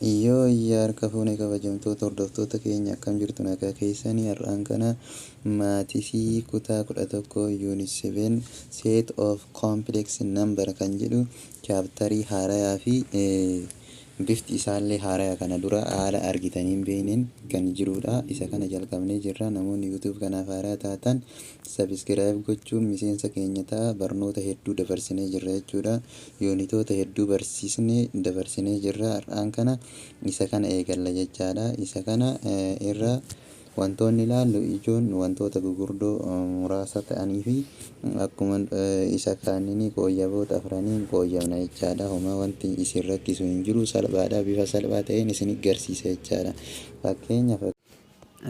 Yoo harka fuune, kabajamtoota hordoftoota keenya, akkam jirtu? Nagaa keessanii? Har'aan kana maths kutaa 11, unit 7, set of complex number kan jedhu, chapter haarayaa fi bifti isaallee haaraya, kana dura haala argitanii hin beekneen kan jirudha. Isa kana jalqabnee jirra. Namoonni YouTube kanaaf haaraa taatan subscribe gochuun miseensa keenya ta'a. Barnoota hedduu dabarsinee jirra jechuudha. Unitoota hedduu barsiisnee dabarsinee jirra. Har'aan kana isa kana eegalla jechaadha. Isa kana irra wantoonni ilaallu ijoon wantoota gugurdoo muraasa ta'anii fi akkuma isa kaanini qooyyaboota afraniin qooyyabna jechaadha. Homaa wanti isin rakkisu hin jiru, salphaadha. Bifa salphaa ta'een isin garsiisa jechaadha. Fakkeenyaaf,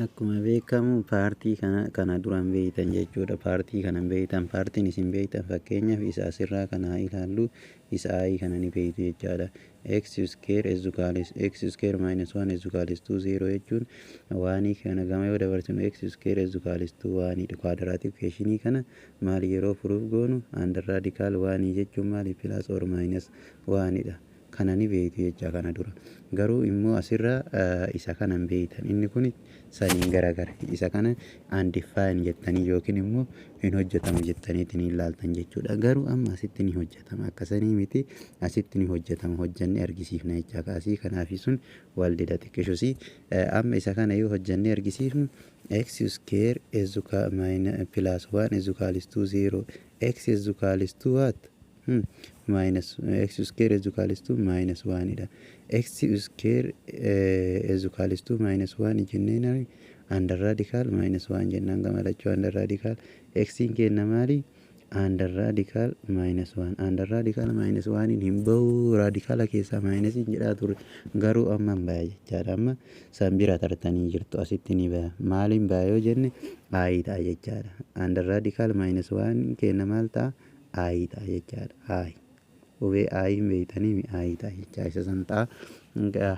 akkuma beekamu part kana duraan beeytan jechuudha. Part kana beeytan, partiin isin beeytan, fakkeenyaaf isa asirraa kana haa ilaallu. Isa i kana ni beeytu jechaadha. X square is equals x square minus 1 is equals to 0 jechuun one kana gama yoo dabarsinu x square is equals to 1. Quadratic equation kana maal yeroo furuuf goonu, under radical 1 jechuun maali? Plus or minus 1 dha. Kana ni beeytu jecha kana dura. Garuu immoo asirraa isa kana hin beeytan. Inni kun saniin garagara. Isa kana undefined jettanii yookiin immoo hin hojjetamu jettaniitiin hin ilaaltan jechuudha. Garuu amma asitti ni hojjetama. Akkasanii miti, asitti ni hojjetama. Hojjannee argisiifna jecha kaasii kanaafi sun wal dida xiqqishusii. Amma isa kana yoo hojjannee argisiifnu, x square is plus 1 is equals to 0, x is equals to what? Minus x square is equals to minus 1 dha. X square is equals to minus 1 jenneen, under radical minus 1 jennaan, gama lachuu under radical. X kenna maali? Under radical minus 1. Under radical minus 1 hin bahu, radicala keessaa minus jedhaa ture. Garuu amma hin baya jechaadha. Amma san bira tartanii jirtu, asitti ni baya. Maaliin baya yoo jenne, i ta'a jechaadha. Under radical minus 1 kenna maal ta'a? I ta'a jechaadha. I qubee i hin beeytanii, i ta'a jechaa isa san ta'a.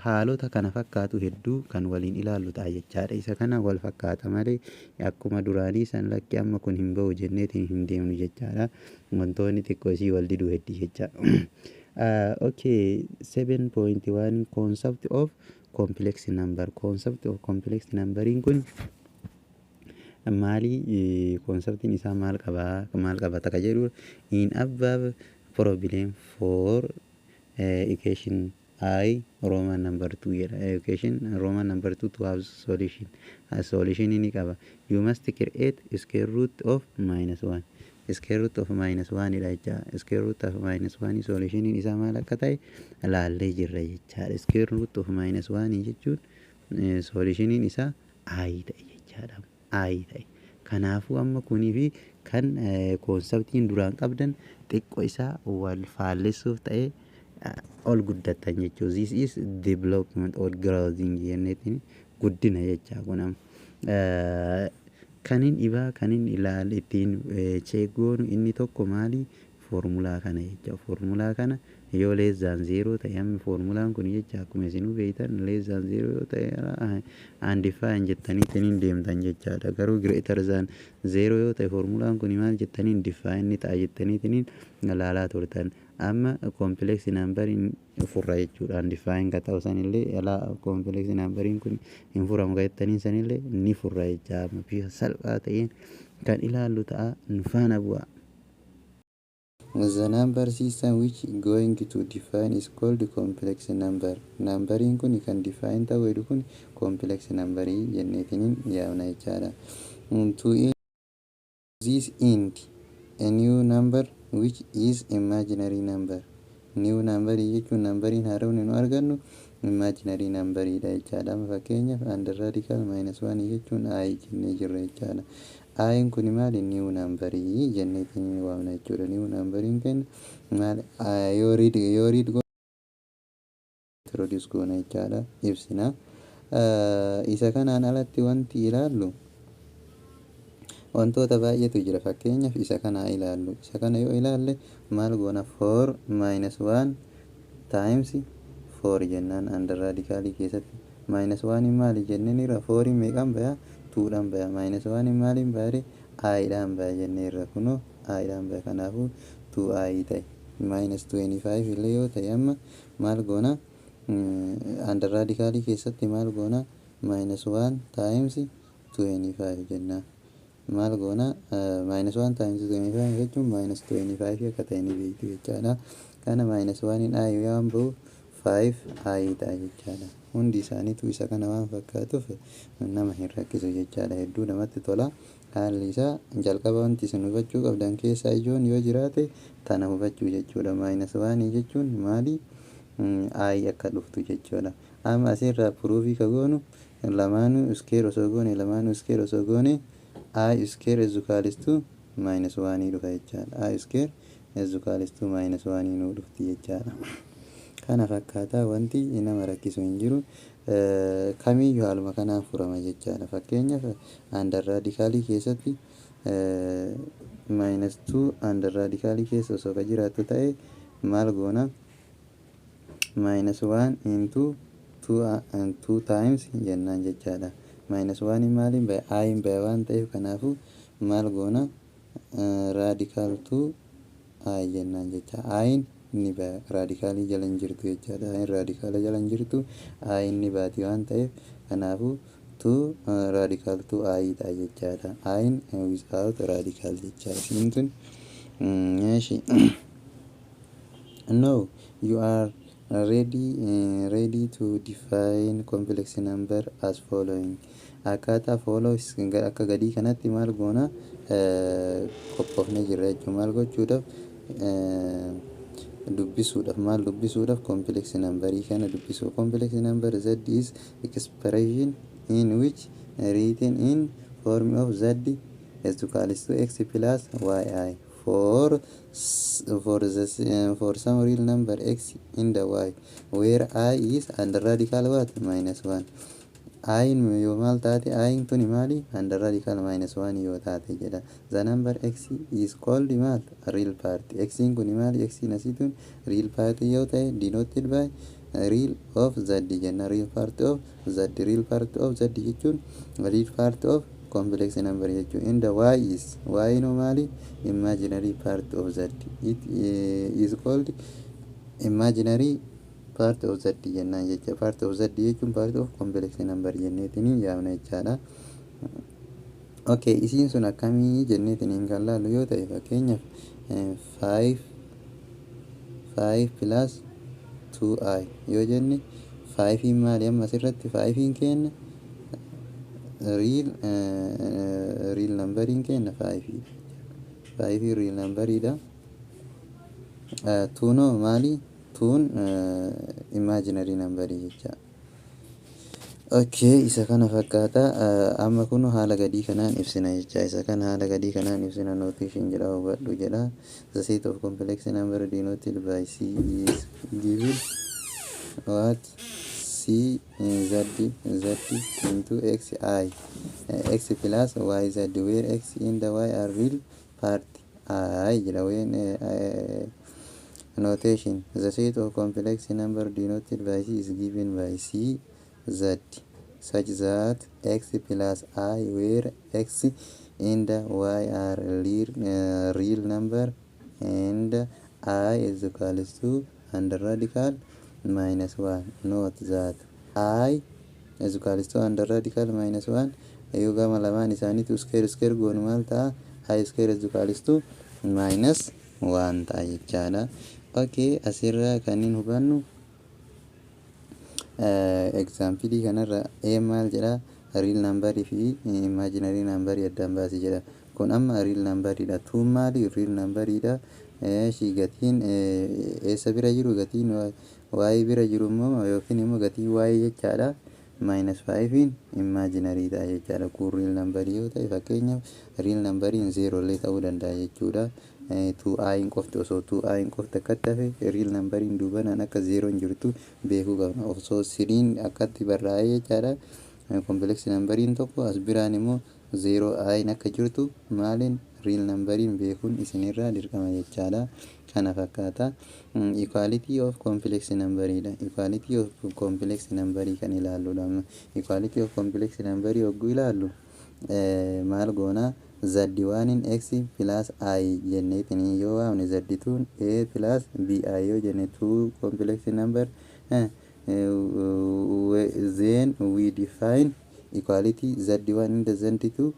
Haalota kana fakkaatu hedduu kan waliin ilaallu ta'a jechaadha. Isa kana wal fakkaata malee akkuma duraanii san lakki amma kun hin bahu jenneetiin hin deemnu jechaadha. Wantoonni xiqqoo isii wal diduu heddii jecha. Okay, 7.1, concept of complex number. Concept of complex numberiin kun maali? Conceptiin isaa maal qabaa, maal qabata ka jedhu, in above problem for equation I Roman number 2 jedha. Equation Roman number 2 to have solution, solution ni qaba, you must create square root of minus 1. Square root of minus 1 dha jecha. Square root of minus 1 solution isaa maal akka ta'e laallee jirra jechaadha. Square root of minus 1 jechuun solutioniin isaa i ta'e jechaadha. I ta'e. Kanaafuu amma kunii fi kan conceptiin duraan qabdan xiqqoo isaa wal faallessuuf ta'ee ol guddattan jechuudha. This is development or growing jenneetiin guddina jecha kun amma. Kanin dhibaa kanin ilaal ittiin check goonu inni tokko maali? Foormulaa kana jecha. Foormulaa kana yoo less than zero ta'e, amma foormulaan kun jecha akkuma isinuu beektan less than zero yoo ta'e undefined jettaniitiin hin deemtan jechaadha. Garuu greater than zero yoo ta'e foormulaan kun maal jettaniin define ni ta'a jettaniitiin ilaalaa turtan. Amma complex numberiin furra jechuudha. Undefined ka ta'u sanillee alaa complex numberiin kun hin furamu ka jettaniin sanillee ni furra jecha. Amma bifa salphaa ta'een kan ilaallu ta'a, nu faana bu'a. The number system which going to define is called complex number. Numberiin kun kan define ta'uu jedhu kun complex numberii jenneetiniin yaamna jechaadha. To this end, a new number which is imaginary number. New number jechuun numberiin haaromni nu argannu imaginary numberidha jechaadha. Fakkeenyaaf, under radical minus 1 jechuun i jennee jirra jechaadha. I'n kun maali? New numberii jenneetiin waamna jechuudha. New numberiin kenna maali? Yoo read introduce goona jechaadha. Ibsina. Isa kanaan alatti wanti ilaallu wantoota baay'eetu jira. Fakkeenyaaf, isa kana ilaallu. Isa kana yoo ilaalle maal goona? 4 minus 1 times 4 jennaan, under radicalii keessatti minus 1 maali jenneerra? 4 meeqaan baya? 2dhaan baya. Minus 1 maaliin baya? I dhaan baya jenneerra. Kunoo i dhaan baya. Kanaafuu 2i ta'e. Minus 25 illee yoo ta'e amma maal goona? Under radicalii keessatti maal goona? Minus 1 times 25 jenna. Maal goona? Minus 1 times 25 jechuun minus 25 akka ta'e ni beektu jechaadha. Kana minus 1 in i waan bahu, 5 i ta'a jechaadha. Hundi isaaniitu isa kana waan fakkaatuuf nama hin rakkisu jechaadha. Hedduu namatti tola. Haalli isaa jalqaba wanti isin hubachuu qabdan keessaa ijoon yoo jiraate tana hubachuu jechuudha. Minus 1 jechuun maali? I akka dhuftu jechuudha. Amma asirraa proofii ka goonu, lamaanuu square osoo goone, lamaanuu square osoo goone, i square is equals to minus 1 dhufa jechaadha. I square is equals to minus 1 nuu dhufti jechaadha. Kana fakkaataa, wanti nama rakkisu hin jiru. Kamiyyuu haaluma kanaan furama jechaadha. Fakkeenyaaf, under radicalii keessatti minus 2 under radicalii keessa osoo ka jiraattu ta'e maal goona? Minus 1 into 2 times jennaan jechaadha. Minus 1 maaliin bahe? I bahe waan ta'eef, kanaafuu maal goona? Radical 2 i jennaan jecha. I ni bahe, radicalii jala hin jirtu jechaadha. I radicala jala hin jirtu, i ni baati waan ta'eef, kanaafuu 2 radical 2 i ta'a jechaadha. I without radical jecha isiin tun. Eeshi, now you are ready to define complex number as following. Akkaataa follow akka gadii kanatti maal goona? Qophoofnee jirra jechuudha. Maal gochuudhaaf? Dubbisuudhaaf. Maal dubbisuudhaaf? Complex numberii kana dubbisuu. Complex number z is expression in which written in form of z is equals to x plus yi for some real number x in the y, where I is under radical what? Minus 1. I yoo maal taate? I tuni maali? Under radical minus 1 yoo taate jedha. The number x is called maal? Real part. X kun maali? X asii tun real part yoo ta'e, denoted by real of z jenna. Real part of z, real part of z jechuun real part of complex number jechuun. In the y is, y no maali? Imaginary part of z. It is called imaginary part of z jennaan jecha. Part of z jechuun part of complex number jenneetini yaamna jechaadha. Okay, isiin sun akkamii jenneetiniin kan laallu yoo ta'e, fakkeenyaaf 5 5 plus 2i yoo jenne, 5 maali? Amma asirratti 5 kenna, real numberiin kenna 5. 5 real numberiidha. Twonoo maali? Twon imaginary numberii jecha. Okay, isa kana fakkaata. Amma kun haala gadii kanaan ibsina jecha. Isa kana haala gadii kanaan ibsina. Notation jedha, hubadhu jedha. The set of complex number denoted by c is given what? C z z into x I x plus y z, where x in the y are real part I jedha. When notation, the set of complex number denoted by c is given by c z such that x plus I, where x and y are real number and I is equals to under radical minus 1. Note that I is equals to under radical minus 1 yoo gama lamaan isaaniitu square square goonu maal ta'a? I square is equals to minus 1 ta'a jechaadha. Okay, asirraa kanneen hubannu, example kanarra a maal jedha? Real numberii fi imaginary numberii addaan baasi jedha. Kun amma real numberiidha. Twon maali? Real numberiidha. Eeshi, gatiin eessa bira jiru? Gatiin y bira jiru immoo, yookiin immoo gatiin y jechaadha, minus 5 imaginary ta'a jechaadha. Kun real numberii yoo ta'e, fakkeenyaaf real numberiin zero illee ta'uu danda'a jechuudha. Two i qofti, osoo two i qofti akkatti hafe, real numberiin duubanaan akka zeroon jirtu beekuu qabna. Osoo threen akkatti barraa'ee jechaadha, complex numberiin tokko as biraan immoo zero i'n akka jirtu maaliin real numberiin beekuun isinirraa dirqama jechaadha. Kana fakkaata. Equality of complex numberiidha. Equality of complex numberii kan ilaalludha. Equality of complex numberii hogguu ilaallu maal goona? Z oneiin x plus i jenneetiin yoo waamne, z twon a plus bi yoo jenne, two complex number Then we define equality z1 and z2,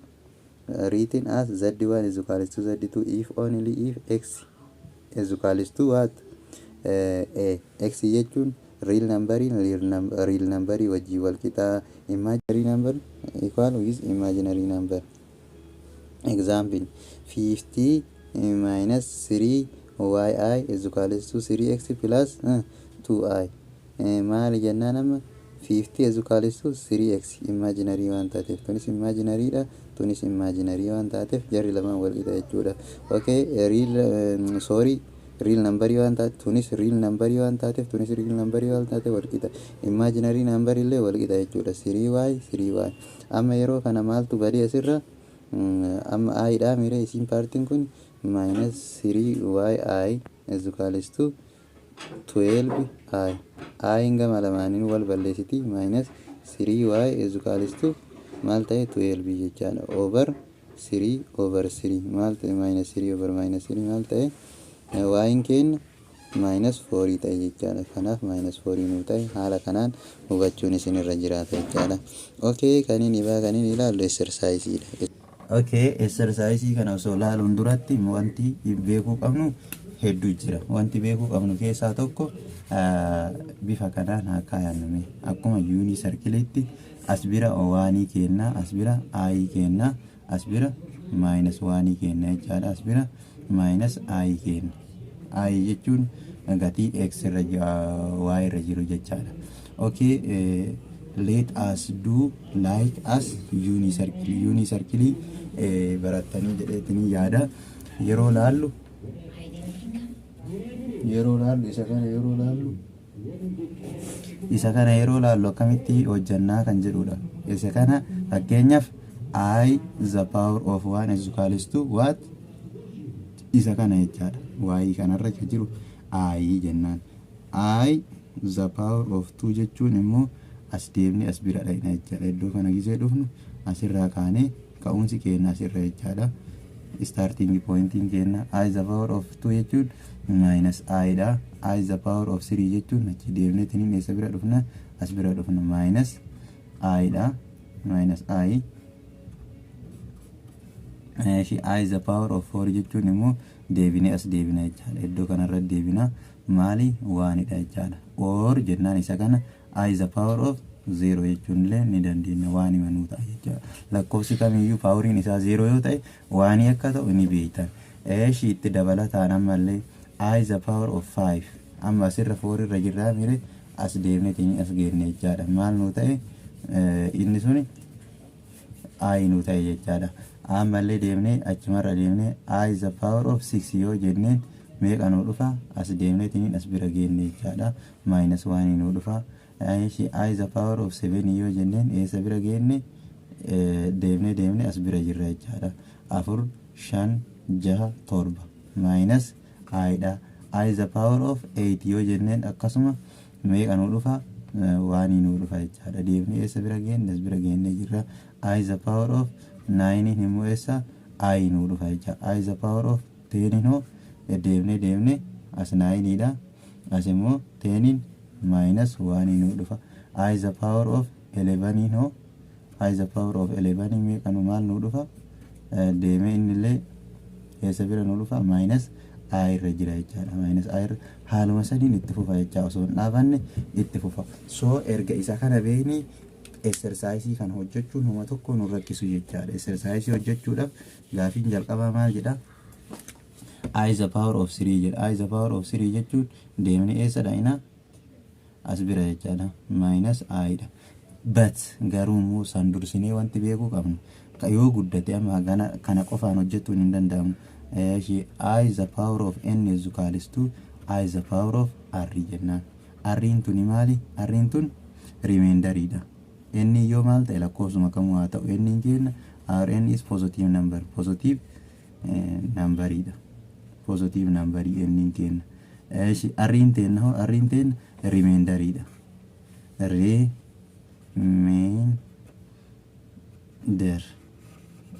written as z1 is equal to z2 if only if x is equal to what? A. X jechuun real number, real number wajjin wal qixa, imaginary number equal with imaginary number. Example: 50 minus 3 yi is equal to 3x plus 2i. Maali jennaan? Amma 50 is equal to 3x imaginary waan taateef, tunis imaginary dha, tunis imaginary waan taateef, jarri lamaan wal qixa jechuudha. Okay, real, sorry, real number waan taate, tunis real number waan taateef, tunis real number waan taateef wal qixa, imaginary number illee wal qixa jechuudha. 3y, 3y. Amma yeroo kana maaltu badee asirra? Amma i dha mire isiin paartiin kun minus 3yi is equals to 12 i. I gama lamaaniin wal balleessiti. Minus 3y is equals to maal ta'e? 12 jechaadha. Over 3, over 3 maal ta'e? Minus 3 over minus 3 maal ta'e? Y'n keenya minus 4 ta'e jechaadha. Kanaaf minus 4 nuu ta'e. Haala kanaan hubachuun isin irra jiraata jechaadha. Okay, kaniin ibaa kaniin ilaallu exercise dha. Okay, exercise kana osoo ilaaluun duratti wanti beekuu qabnu hedduu jira. Wanti beekuu qabnu keessaa tokko bifa kanaan haa kaayanname. Akkuma unit circleitti as bira one kennaa, as bira i kennaa, as bira minus one kenna jechaadha. As bira minus i kenna. I jechuun gatii x irra y irra jiru jechaadha. Okay, let us do like as unit circle. Unit circle barattanii jedheetanii yaada. Yeroo laallu isa kana yeroo laallu akkamitti hojjannaa kan jedhudha. Isa kana fakkeenyaaf i the power of 1 is equals to what? Isa kana jechaadha. Y kanarra kan jiru i jennaan. I the power of 2 jechuun immoo as deemnee as bira dhaqna jechaadha. Iddoo kana gisee dhufnu asirraa kaanee ka'umsi keenya asirra jechaadha. Starting pointiin keenya i the power of 2 jechuun minus i dha. I the power of 3 jechuun achi deemnee tiniin eessa bira dhufna? As bira dhufna. Minus i dha, minus i. I the power of 4 jechuun immoo deebinee as deebina jechaadha. Iddoo kanarra deebina. Maali? Onedha jechaadha. Or jennaan isa kana i the power of 0 jechuun illee ni dandeenya, one manuu ta'a jechaadha. Lakkoofsi kamiyyuu poweriin isaa 0 yoo ta'e one akka ta'u ni beektan. Eeshi, itti dabalataan ammallee i the power of 5. Amma asirra 4 irra jirraa mire? As deemneetiin as geenne jechaadha. Maal nuu ta'e inni suni? I nuu ta'e jechaadha. Ammallee deemnee achumarra deemnee i the power of 6 yoo jenneen meeqa nuu dhufa? As deemneetiin as bira geenne jechaadha. Minus 1 nuu dhufa. I the power of 7 yoo jenneen eessa bira geenne? Deemnee deemnee as bira jirra jechaadha. Afur, shan, jaha, torba, minus i dha. I the power of 8 yoo jenneen akkasuma meeqa nuu dhufa? One nuu dhufa jechaadha. Deemnee eessa bira geenne? As bira geenne jirra. I the power of 9 immoo eessa? I nuu dhufa jecha. I the power of 10 hoo? Deemnee deemnee as 9 dha, as immoo 10 minus 1 nuu dhufa. I the power of 11 hoo? I the power of 11 meeqa nu, maal nuu dhufa? Deemee innillee eessa bira nuu dhufa? Minus i irra jira jechaadha. Minus i irra haaluma sadiin itti fufa jecha, osoo hin dhaabanne itti fufa. So erga isa kana beekni exercise kana hojjechuun homa tokko nu rakkisu jechaadha. Exercise hojjechuudhaaf gaafiin jalqabaa maal jedha? I the power of 3 jedha. I the power of 3 jechuun deemni eessa dhaqna? As bira jechaadha. Minus i dha. But garuu immoo san dursinee wanti beekuu qabnu, yoo guddate amma kana qofaan hojjetuun hin danda'amu. I the power of n is equals to i the power of r jennaan. R'n tuni maali? R'n tun remainderiidha. N yoo maal ta'e, lakkoofsuma kamuu haa ta'u, n keenya r n is positive number, positive numberiidha. Positive numberii n keenya. R'n teenna hoo? R'n teenna remainderiidha. Remainder,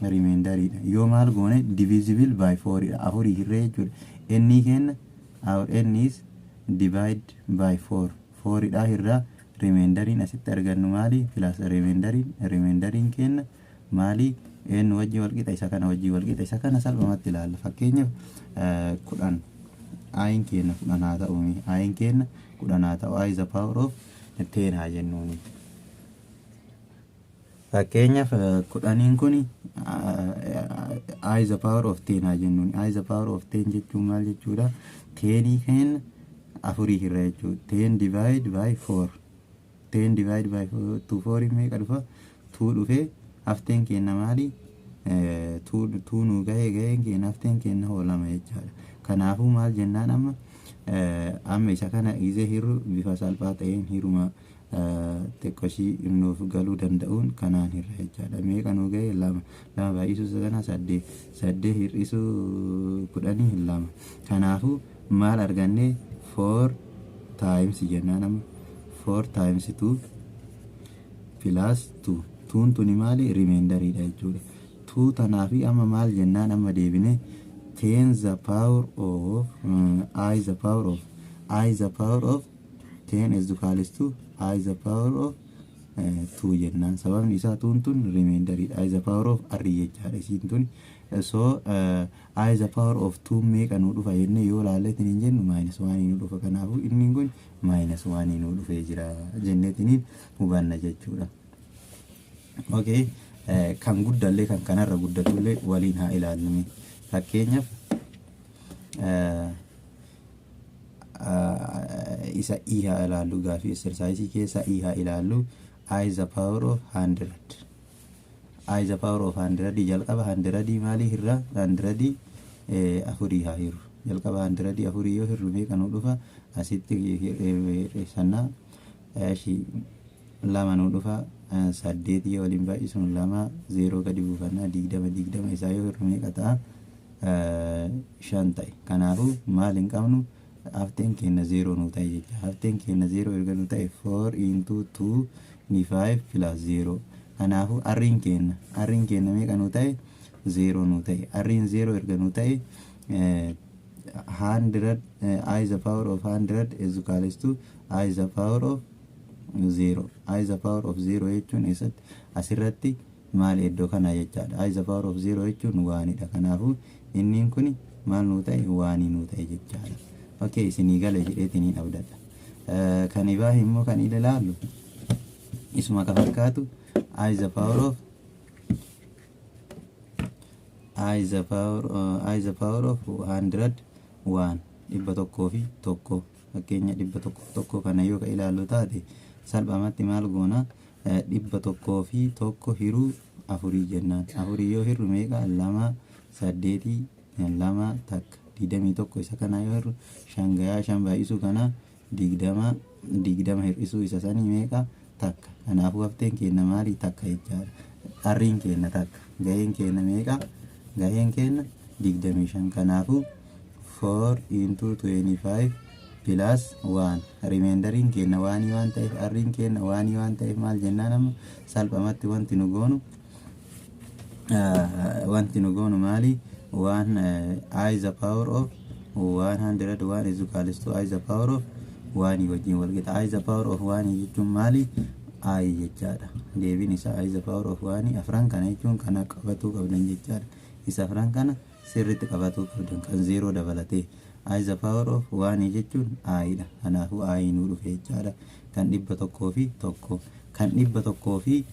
remainderiidha. Yoo maal goone? Divisible by 4 dha. Afurii hirree jechuudha. N kenna, our n is divide by 4, 4 dha hirraa. Remainderiin asitti argannu maali? Plus remainderiin kenna maali? Eenyu wajjin walqixa? Isa kana wajjin walqixa. Isa kana salphumatti ilaalla. Fakkeenyaaf 10, i'n kenna 10 haa ta'u, i'n kenna 10 haa ta'u, i the power of 10 haa jennuuni. Fakkeenyaaf 10n kun i the power of 10 haa jennuuni. I the power of 10 jechuun maal jechuudha? Tenii kenna afurii hirra jechuudha. 10 divide by 4, 10 divide by 2, 4 meeqa dhufa? 2 dhufee hafteen kenna maali? 2 nu gahee, gaheen kenna, hafteen kenna hoo 2 jechaadha. Kanaafuu maal jennaan? Amma isa kana gizee hirru bifa salphaa ta'een hiruma xiqqoshii nuuf galuu danda'uun kanaan hirra jechaadha. Meeqa nu gahe? 2. 2 baay'isuu isa kana 8, 8 hir'isuu 10 2. Kanaafuu maal arganne? 4 times jennaan amma 4 times 2 plus 2. Tuun tuni maali? Remainderiidha jechuudha. 2 tanaafi amma maal jennaan? Amma deebine 10 the power of i the power of i the power of 10 is equals to i the power of 2 jennaan. Sababni isaa tuun tun remainderiidha. I the power of r jechaadha isiin tun. So i the power of 2 meeqa nuu dhufa jennee yoo laalleetiin hin jennu, minus 1 nuu dhufa. Kanaafuu inni kun minus 1 nuu dhufee jira jenneetiniin hubanna jechuudha. Okay, kan guddallee, kan kanarra guddatullee waliin haa ilaallu. Fakkeenyaaf isa i haa ilaallu. Gaafii exercise keessa i haa ilaallu. I the power of 100, i the power of 100. Jalqaba 100 maalii hirra? 100 afurii haa hirru. Jalqaba 100 afurii yoo hirru meeqa nuu dhufa? Asitti sannaa 2 nuu dhufa. 8 yoo waliin baay'isnu 2, 0 gadi buufannaa, 20. 20 isaa yoo hirru meeqa ta'a? 5 ta'e. Kanaafuu maal hin qabnu? Hafteen keenya 0 nuu ta'e jecha. Hafteen keenya 0 erga nuu ta'e, 4 into 2 ni 5 plus 0. Kanaafuu r'iin keenya meeqa nuu ta'e? 0 nuu ta'e. R'iin 0 erga nuu ta'e, 100, i the power of 100 is equals to i the power of 0. I the power of 0 jechuun eessatti? Asirratti maal? Iddoo kana jechaadha. I the power of 0 jechuun oneidha. Kanaafuu inni kun maal nuu ta'e? One nuu ta'e jechaadha. Okay, isinii gala jedheetiniin abdadha. Kan ibaa immoo kan ilaallu isuma ka fakkaatu, i the power of 101, 101. Fakkeenya 101 kana yoo ka ilaallu taate, salphumatti maal goona? 101 hiruu afurii jennaan. Afurii yoo hirru meeqa? 2, 8, 2, 1, 21. Isa kanaa yoo hirru 5 gayaa. 5 baay'isuu kana 20, 20 hir'isuu isa sanii meeqa? 1. Kanaafuu hafteen keenya maali? 1 jechaadha. R'iin keenya 1. Gaheen keenya meeqa? Gaheen keenya 25. Kanaafuu 4 into 25 plus 1. Remainderiin keenya one waan ta'eef, r'iin keenya one waan ta'eef, maal jennaan? Amma salphumatti wanti nu goonu maali? Waan i the power of 101 is equals to i the power of 1 wajjin walqixa. I the power of 1 jechuun maali? I jechaadha. Deebiin isaa i the power of 1. Afran kana jechuun kana qabatuu qabdan jechaadha. Isa afran kana sirriitti qabatuu qabdan, kan 0 dabalatee. I the power of 1 jechuun i dha. Kanaafuu i nuu dhufe jechaadha. Kan 101, kan 103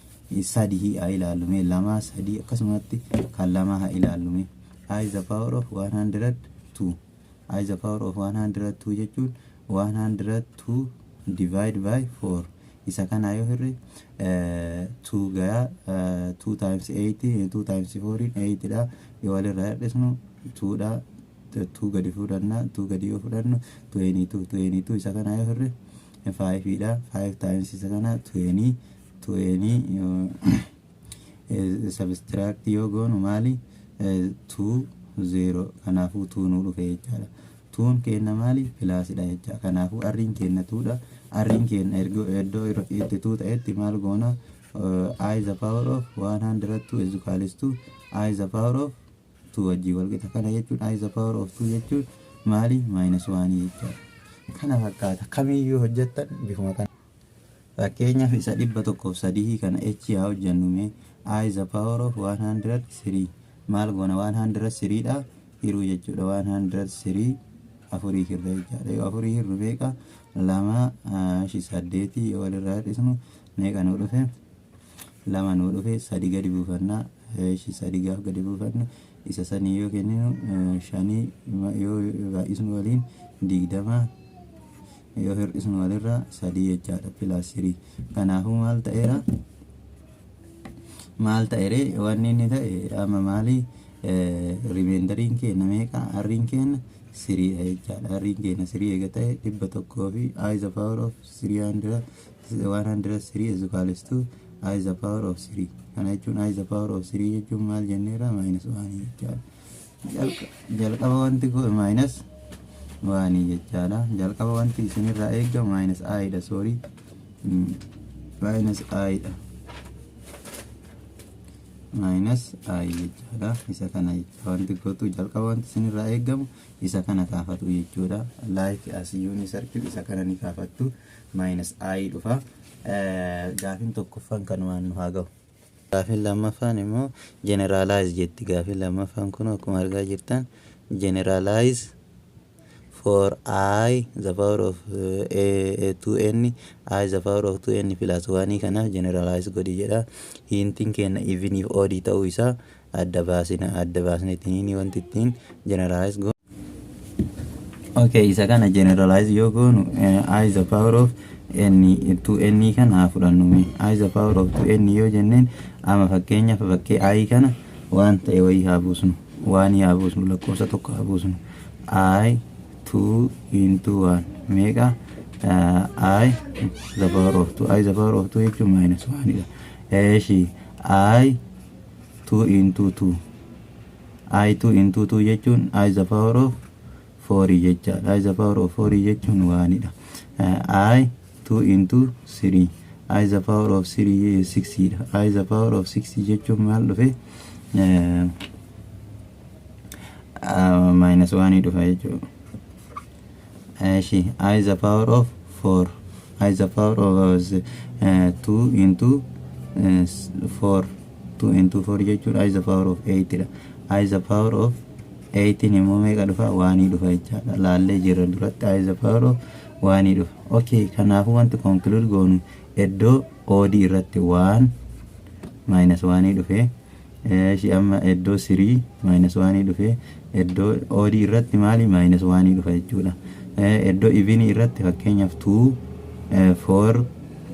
haa ilaallume. 2, 3, akkasumatti kan 2 haa ilaallume. I the power of 102, i the power of 102 jechuun 102 divide by 4. Isa kana yoo hirre 2 gayaa. 2 times 8, 2 times 4 8 dha. Yoo walirraa hir'isnu 2 dha. 2 gadi fudhanna. 2 gadi yoo fudhannu 22. 22 isa kana yoo hirre 5 dha. 5 times isa kana 20. 20 subtract yoo goonu maali? 2, 0. Kanaafuu 2 nuu dhufe jechaadha. Tuun kenna maali? Plusidha jecha. Kanaafuu r'iin kenna twodha. R'iin kenna iddoo itti two ta'etti maal goona? I the power of 102 is equals to i the power of 2 wajjin walqixa. Kana jechuun i the power of 2 jechuun maali? Minus 1 jechaadha. Kana fakkaata. Kamiyyuu hojjettan bifuma kana. Fakkeenyaaf isa 103 kana h haa hojjennu mee. I the power of 103 maal goona? 103 dha hiruu jechuudha. 103 afurii hirra jechaadha. Yoo afurii hirru meeqa? Lama shi saddeetii yoo walirraa hir'isnu meeqa nuu dhufe? Lama nuu dhufe. Sadi gadi buufannaa. Shi sadi gaaf gadi buufannu, isa sanii yoo kenninu shanii, yoo baay'isnu waliin 20, yoo hir'isnu walirraa sadii jechaadha, plus three. Kanaafuu maal ta'eera? Maal ta'ere wanni inni ta'e amma? Maali remainderiin keenya meeqa? R'iin keenya threedha jechaadha. R'iin keenya three eega ta'e, 100 fi i the power of 300 103 is equals to i the power of three. Kana jechuun i the power of three jechuun maal jenneera? Minus one jechaadha. Jalqaba wanti minus one jechaadha. Jalqaba wanti isinirraa eeggamu minus i dha, sorry, minus i dha, minus i jechaadha. Isa kana jecha wanti gootu, jalqaba wanti isinirraa eeggamu isa kana kaafatu jechuudha. Like as unit circle isa kana ni kaafattu, minus i dhufa. Gaafin tokkoffaan kanumaan nu haa ga'u. Gaafin lammaffaan immoo generalize jetti. Gaafin lammaffaan kun akkuma argaa jirtan generalize for i the power of 2n, i the power of 2n plus 1. Kanaaf generalize godhi jedha. Hintiin keenya eveniif odd ta'uu isaa adda baasina, adda baasne ittiin wanti ittiin generalize go. Okay, isa kana generalize yoo goonu, i the power of n 2n kana haa fudhannu mee. I the power of 2n yoo jenneen, amma fakkeenyaaf bakkee i kana waan ta'e wayii haa buusnu, waan haa buusnu, lakkoofsa tokko haa buusnu. I 2 into 1 meeqa? I the power of 2, i the power of 2 jechuun minus 1 dha. Eeshi, i 2 into 2, i 2 into 2 jechuun i the power of 4 jechaadha. I the power of 4 jechuun 1 dha. I 2 into 3, i the power of 3 6 dha. I the power of 6 jechuun maal dhufe? Minus 1 dhufa jechuudha. Eeshi, i the power of 4, i the power of 2 into 4, 2 into 4 jechuun i the power of 8 dha. I the power of 8 immoo meeqa dhufa? One dhufa jechaadha. Laallee jirra duratti, i the power of one dhufa. Okay, kanaafuu wanti conclude goonu iddoo odd irratti 1 minus 1 dhufe. Eeshi, amma iddoo 3 minus 1 dhufe. Iddoo odd irratti maali? Minus 1 dhufa jechuudha. Iddoo even irratti fakkeenyaaf 2 4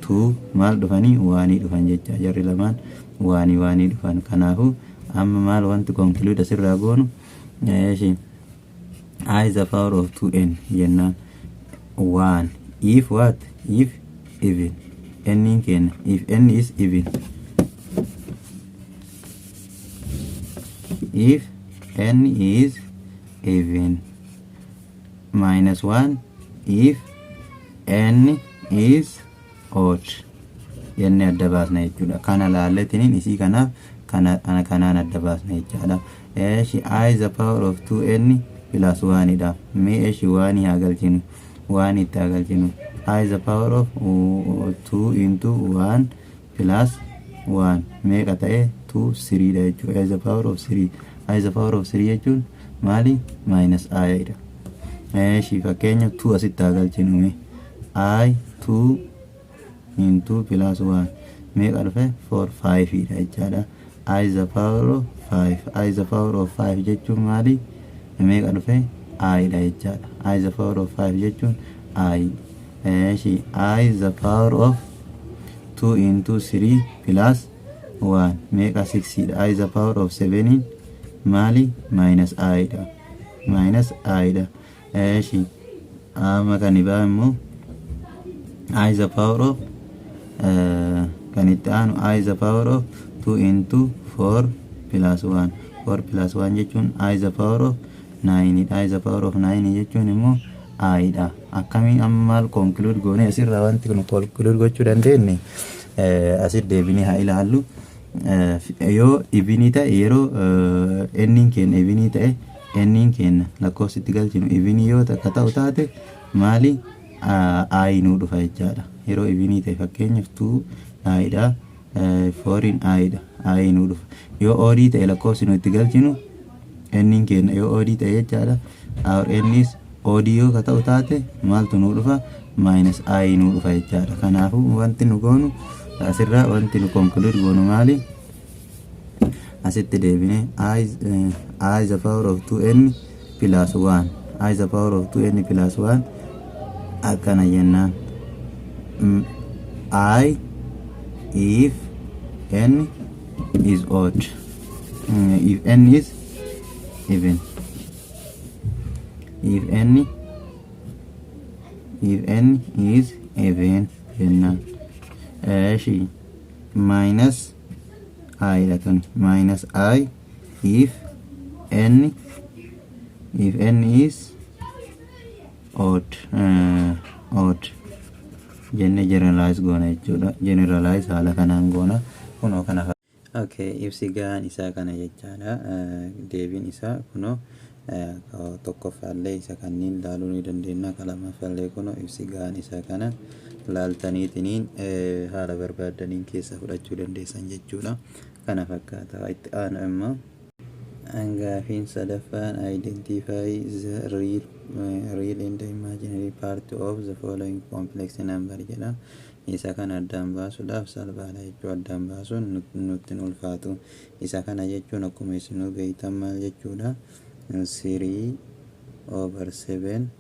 2 maal dhufanii? One dhufan jecha. Jarri lamaan one one dhufan. Kanaafuu amma maal wanti conclude asirraa goonu? Eeshi, i the power of 2n jennaan 1 if what? If even n kenna, if n is even, if n is even, minus 1 if n is odd jennee adda baasna jechuudha. Kana laalletiniin isii kanaaf kana kanaan adda baasna jechaadha. Eeshi, i the power of 2n plus 1 dha. Mee eeshi, one haa galchinu, one itti haa galchinu. I the power of 2 into 1 plus 1 meeqa ta'e? 2 3 dha jechuudha. I the power of 3, i the power of 3 jechuun maali? Minus i dha. Eeshi, fakkeenya 2 asitti haa galchinu mee. I 2 into plus 1 meeqa dhufe? 4 5 dha jechaadha. I the power of 5, i the power of 5 jechuun maali? Meeqa dhufe? I dha jechaadha. I the power of 5 jechuun i. Eeshi, i the power of 2 into 3 plus 1 meeqa? 6 dha. I the power of 7 maali? Minus i dha, minus i dha. Eeshi, amma kan ibaa immoo i the power of kan itti aanu i the power of 2 into 4 plus 1, 4 plus 1 jechuun i the power of 9 dha. I the power of 9 jechuun immoo i dha. Akkamiin amma maal conclude goone asirraa? Wanti kun conclude gochuu dandeenye asit deebinee haa ilaallu. Yoo even ta'e, yeroo n'n keenya even ta'e, n'n keenya lakkoofsitti galchinu even yoo takka ta'u taate, maali? I nuu dhufa jechaadha. Yeroo evenii ta'e, fakkeenyaaf 2 i dha, 4 i dha, i nuu dhufa. Yoo oddii ta'e, lakkoofsi nu itti galchinu n keenya yoo oddii ta'e jechaadha, our n is oddii yoo ka ta'u taate, maaltu nuu dhufa? Minus i nuu dhufa jechaadha. Kanaafuu wanti nu goonu asirraa, wanti nu conclude goonu maali? Asitti deebine i the power of 2n plus 1, i the power of 2n plus 1 akkana jennaan, i if n is odd, if n is even, if n is even jennaan. Eeshi, minus i dha tun, minus i if n is odd jenne generalize goona jechuudha. Generalize haala kanaan goona. Kunoo kana. Okay, ibsi gahaan isaa kana jechaadha. Deebiin isaa kunoo tokkoffaallee isa kanneen laaluu ni dandeenya. Ka lammaffaallee kunoo ibsi gahaan isaa kana, laaltaniitiniin haala barbaaddaniin keessa fudhachuu dandeessan jechuudha. Kana fakkaata. Itti aanu immoo gaafiin sadaffaan identify the real and imaginary part of the following complex number jedha. Isa kana addaan baasuudhaaf salphaadha jechuu, addaan baasuun nutti hin ulfaatu. Isa kana jechuun akkuma isinuu beektan maal jechuudha? 3 over 7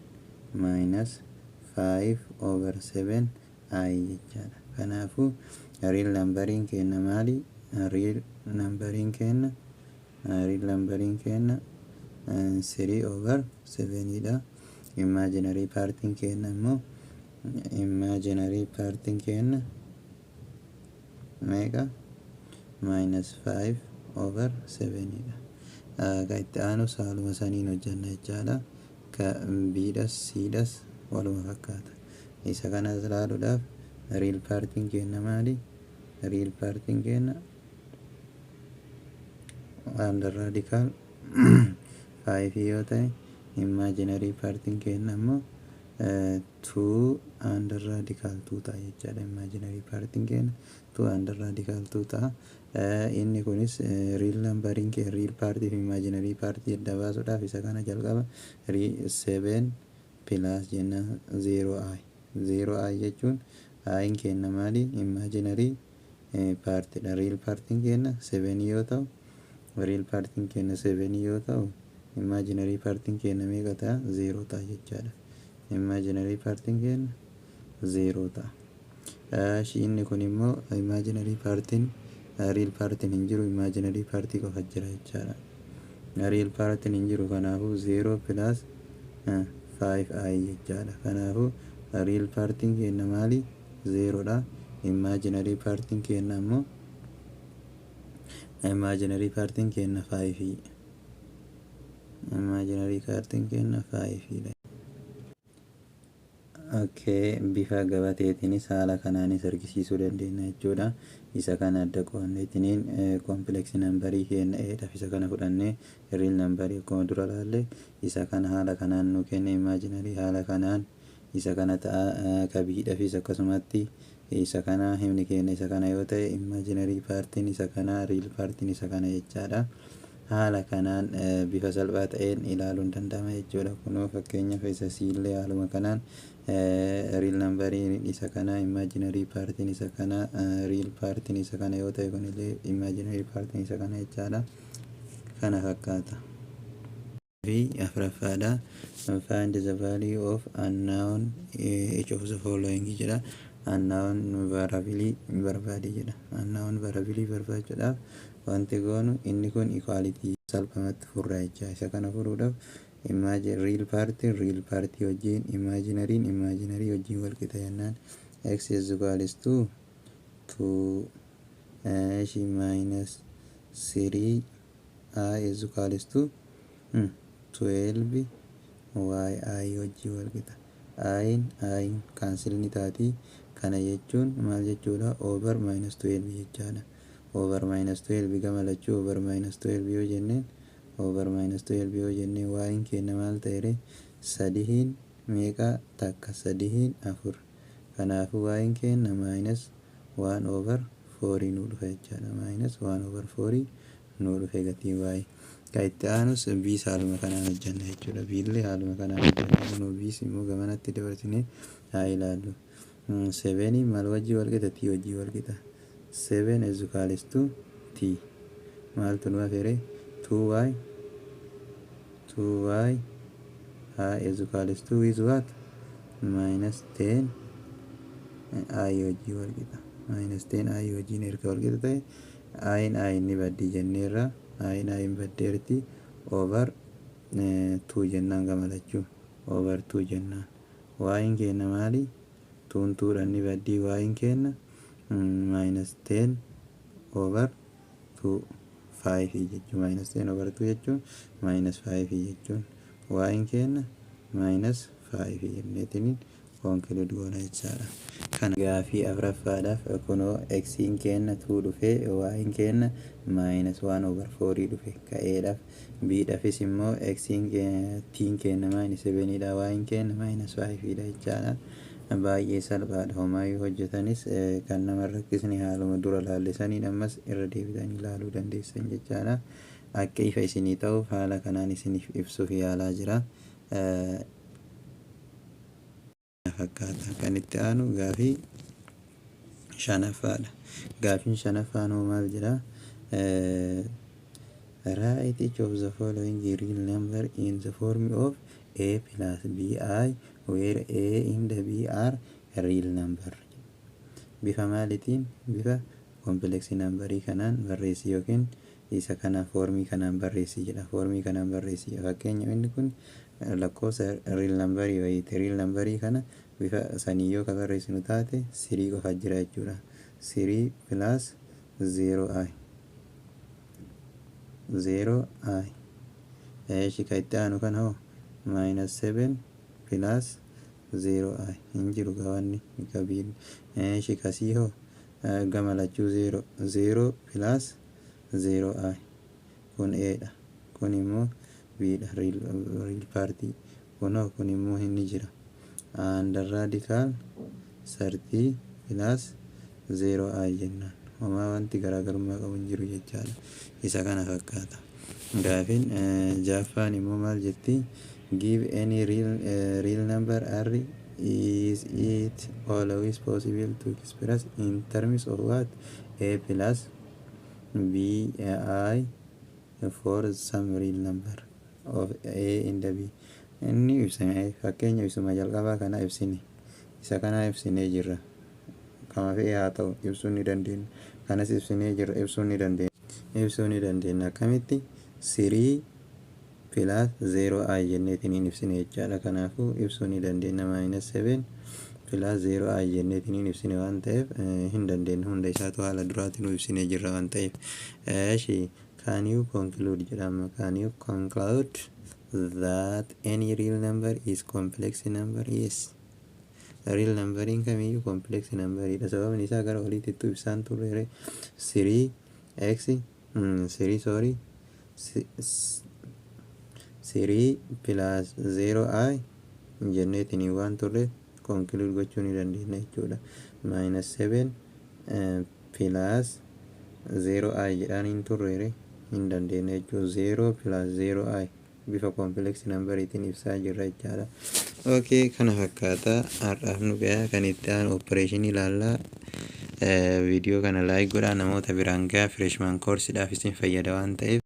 minus 5 over 7 i jechaadha. Kanaafuu real numberiin keenya maali? Real numberiin keenya 3 over 7 dha. Imaginary partiin keenya immoo, imaginary partiin keenya meeqa? Minus 5 over 7 dha. Ka itti aanu haaluma saniin hojjanna jechaadha. Ka Bdhas Cdhas waluma fakkaata. Isa kanas ilaaluudhaaf real partiin keenya maali? Real partiin keenya under radical 5 yoo ta'e, imaginary partiin keenya immoo 2 under radical 2 ta'a jechaadha. Imaginary partiin keenya 2 under radical 2 ta'a. Inni kunis real numberiin kee real partii fi imaginary partii adda baasuudhaaf isa kana jalqaba 7 plus jenna 0 i. 0 i jechuun i'n keenya maali? Imaginary partiidha. Real partiin keenya 7 yoo ta'u, real partiin keenya 7 yoo ta'u, imaginary partiin keenya meeqa ta'a? 0 ta'a jechaadha. Imaginary partiin keenya 0 ta'a. Inni kun immoo imaginary partiin, real partiin hin jiru, imaginary partii qofa jira jechaadha. Real partiin hin jiru, kanaafuu 0 plus 5 i jechaadha. Kanaafuu real partiin keenya maali? 0 dha. Imaginary partiin keenya immoo, imaginary partiin keenya 5, imaginary partiin keenya 5 dha. Okay, bifa gabateetiinis haala kanaanis argisiisuu dandeenya jechuudha. Isa kana adda qo'anneetiniin complex numberii keenya eedhaaf isa kana fudhannee, real numberii akkuma dura laalle isa kana haala kanaan nu kenne, imaginary haala kanaan isa kana ta'a. Ka Bdhaafis akkasumatti isa kana, himni keenya isa kana yoo ta'e, imaginary partiin isa kana, real partiin isa kana jechaadha. Haala kanaan bifa salphaa ta'een ilaaluun danda'ama jechuudha. Kunoo fakkeenyaaf isa Clillee haaluma kanaan real numberiin isa kana, imaginary partiin isa kana, real partiin isa kana yoo ta'e, kunillee imaginary partiin isa kana jechaadha. Kana fakkaata. Fi afuraffaadha. Find the value of unknown each of the following jedha. Unknown variable barbaadi jedha. Unknown variable barbaachuudhaaf wanti goonu inni kun equality salphumatti furra jecha. Isa kana furuudhaaf imagine real party real party wajjin, imaginary imaginary wajjin wal qixa jennaan, x is equals to 2 ishi minus 3 i is equals to 12 y i wajjin wal qixa. I'n i'n cancel ni taati. Kana jechuun maal jechuudha? Over minus 12 jechaadha. Over minus 12 gama lachuu over minus 12 yoo jenneen, over minus 12 yoo jenneen, y'n keenya maal ta'ere? Sadihiin meeqa? Takka sadihiin afur. Kanaafuu y'n keenya minus one over fourii nuu dhufa jechaadha. Minus one over fourii nuu dhufe gatiin y. Kan itti aanus b's haaluma kanaan hojjenna jechuudha. B'llee haaluma kanaan hojjenna. Kunoo b's immoo gamanatti dabarsinee haa ilaallu. Sevenii maal wajjii wal qixa? T wajjii wal qixa. Seven is equals to t. Maaltu nu hafere? Two y, two y haa is equals to with what? Minus 10 i wajjii wal qixa. Minus 10 i wajjiin erga wal qixa ta'e, i'n i ni baddi jenneerra. I'n i'n baddeerti. Over two jennaan, gama lachuu over two jennaan, y'n keenya maali? Two'n twodhaan ni baddii. Y'n keenya minus 10 over two, five jechuun, minus 10 over two jechuun minus five jechuun, y'n keenya minus five jenneetiniin conclude goona jechaadha. Kana gaafii afuraffaadhaaf kunoo x'n keenya two dhufee, y'n keenya minus one over fourii dhufe ka'eedhaaf. B'dhaafis immoo x'n t'n keenya minus seveniidha, y'n keenya minus fiveiidha jechaadha. Baay'ee salphaadha. Homaayyuu hojjetanis kan nama rakkisni haaluma dura laallisaniin ammas irra deebitanii ilaaluu dandeessan jechaadha. Akka ifa isinii ta'uuf haala kanaan isiniif ibsuuf yaalaa jira. Fakkaata kan itti aanu gaafii shanaffaadha. Gaafiin shanaffaan hoo maal jedha? Write each of the following real number in the form of a plus bi, where a and b are real number. Bifa maaliitiin? Bifa complex numberii kanaan barreessi yookiin isa kana formii kanaan barreessi jedha. Formii kanaan barreessi jedha. Fakkeenya, inni kun lakkoofsa real numberii wayiiti. Real numberii kana bifa sanii yoo ka barreessinu taate, three qofa jira jechuudha. Three plus zero i, zero i. Eeshi, ka itti aanu kana hoo? Minus seven plus zero i hin jiru gawanni qabiin. Eeshi, kasii hoo? Gama lachuu zero, zero plus zero i. Kun a dha, kun immoo b dha, real partii. Kunoo kun immoo inni jira under radical 30 plus zero i jennaan, homaa wanti garaagarummaa qabu hin jiru jechaadha. Isa kana fakkaata. Gaafiin jaaffaan immoo maal jetti? Give any real number r. Is it always possible to express in terms of what? A plus b i for some real number of a and b. Inni ibsame fakkeenya ibsuma jalqabaa kana ibsine, isa kana ibsinee jirra. Kama fe'e haa ta'u, ibsuu ni dandeenya. Kanas ibsinee jirra, ibsuu ni dandeenya. Ibsuu ni dandeenya akkamitti? Three plus zero i jenneetiin ibsine jechaadha. Kanaafuu ibsuu ni dandeenya. Minus seven plus zero i jenneetiin ibsine waan ta'eef hin dandeenya. Hunda isaatu haala duraatiin ibsinee jirra waan ta'eef. Eeshi, can you conclude jedhama. Can you conclude that any real number is complex number? Yes, real numberiin kamiyyuu complex numberidha. Sababni isaa gara oliitti ibsaan turre, three x three, sorry, three plus zero i jenneetiin waan turre, conclude gochuu ni dandeenya jechuudha. Minus seven plus zero i jedhaan hin turreere, hin dandeenya jechuudha. Zero plus zero i bifa complex numberiitiin ibsaa jirra jechaadha. Okay, kana fakkaata. Har'aaf nu gahaa. Kan itti aanu operationii ilaallaa. Viidiyoo kana like godhaa, namoota biraan gahaa. Freshman coursedhaaf isin fayyada waan ta'eef.